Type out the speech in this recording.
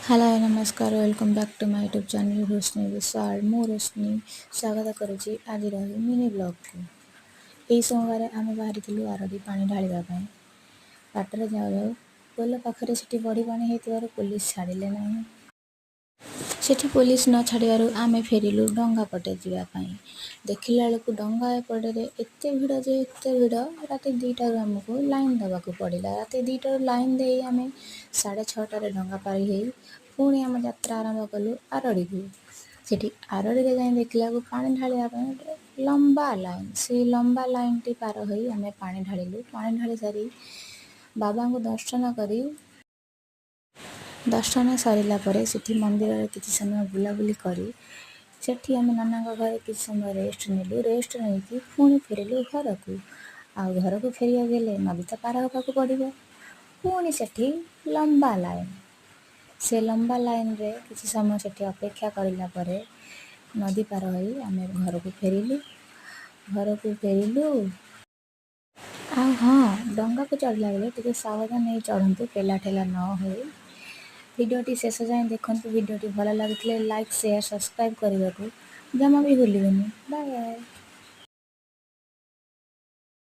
Hello, ନମସ୍କାର। Welcome back to my YouTube channel Roshni ବିଶାଳ। ମୁଁ ରୋଶନୀ ସ୍ୱାଗତ କରୁଛି ଆଜିର ଏହି ମିନି ବ୍ଲଗ୍କୁ। ଏହି ସୋମବାର ଆମେ ବାହାରିଥିଲୁ ଆରଡ଼ି ପାଣି ଢାଳିବା ପାଇଁ। ବାଟରେ ଯାଉ ଯାଉ ପୋଲ ପାଖରେ ସେଠି ବଢ଼ି ପାଣି ହେଇଥିବାରୁ ପୋଲିସ ଛାଡ଼ିଲେ ନାହିଁ। ସେଠି ପୋଲିସ ନ ଛାଡ଼ିବାରୁ ଆମେ ଫେରିଲୁ ଡଙ୍ଗା ପଟେ ଯିବା ପାଇଁ। ଦେଖିଲା ବେଳକୁ ଡଙ୍ଗା ଏପଟରେ ଏତେ ଭିଡ଼ ଯେ ଏତେ ଭିଡ଼, ରାତି 2ଟାରୁ ଆମକୁ ଲାଇନ୍ ଦେବାକୁ ପଡ଼ିଲା। ରାତି 2ଟାରୁ ଲାଇନ୍ ଦେଇ ଆମେ 6:30ରେ ଡଙ୍ଗା ପାରି ହେଇ ପୁଣି ଆମ ଯାତ୍ରା ଆରମ୍ଭ କଲୁ ଆରଡ଼ିକୁ। ସେଠି ଆରଡ଼ିରେ ଯାଇ ଦେଖିଲାକୁ ପାଣି ଢାଳିବା ପାଇଁ ଗୋଟେ ଲମ୍ବା ଲାଇନ୍। ସେଇ ଲମ୍ବା ଲାଇନ୍ଟି ପାର ହୋଇ ଆମେ ପାଣି ଢାଳିଲୁ। ପାଣି ଢାଳି ସାରି ବାବାଙ୍କୁ ଦର୍ଶନ କରି, ଦର୍ଶନ ସରିଲା ପରେ ସେଠି ମନ୍ଦିରରେ କିଛି ସମୟ ବୁଲାବୁଲି କରି ସେଠି ଆମେ ନନାଙ୍କ ଘରେ କିଛି ସମୟ ରେଷ୍ଟ ନେଲୁ। ରେଷ୍ଟ ନେଇକି ପୁଣି ଫେରିଲୁ ଘରକୁ। ଆଉ ଘରକୁ ଫେରିବାକୁ ହେଲେ ନଦୀ ତ ପାର ହେବାକୁ ପଡ଼ିବ। ପୁଣି ସେଠି ଲମ୍ବା ଲାଇନ୍। ସେ ଲମ୍ବା ଲାଇନ୍ରେ କିଛି ସମୟ ସେଠି ଅପେକ୍ଷା କରିଲା ପରେ ନଦୀ ପାର ହୋଇ ଆମେ ଘରକୁ ଫେରିଲୁ। ଘରକୁ ଫେରିଲୁ। ଆଉ ହଁ, ଡଙ୍ଗାକୁ ଚଢ଼ିଲା ବେଳେ ଟିକେ ସାବଧାନ ହେଇ ଚଢ଼ନ୍ତୁ, ପେଲା ଠେଲା ନ ହୋଇ। ଭିଡ଼ିଓଟି ଶେଷ ଯାଏଁ ଦେଖନ୍ତୁ। ଭିଡ଼ିଓଟି ଭଲ ଲାଗୁଥିଲେ ଲାଇକ୍, ସେୟାର, ସବସ୍କ୍ରାଇବ୍ କରିବାକୁ ଜମା ବି ଭୁଲିବେନି। Bye bye.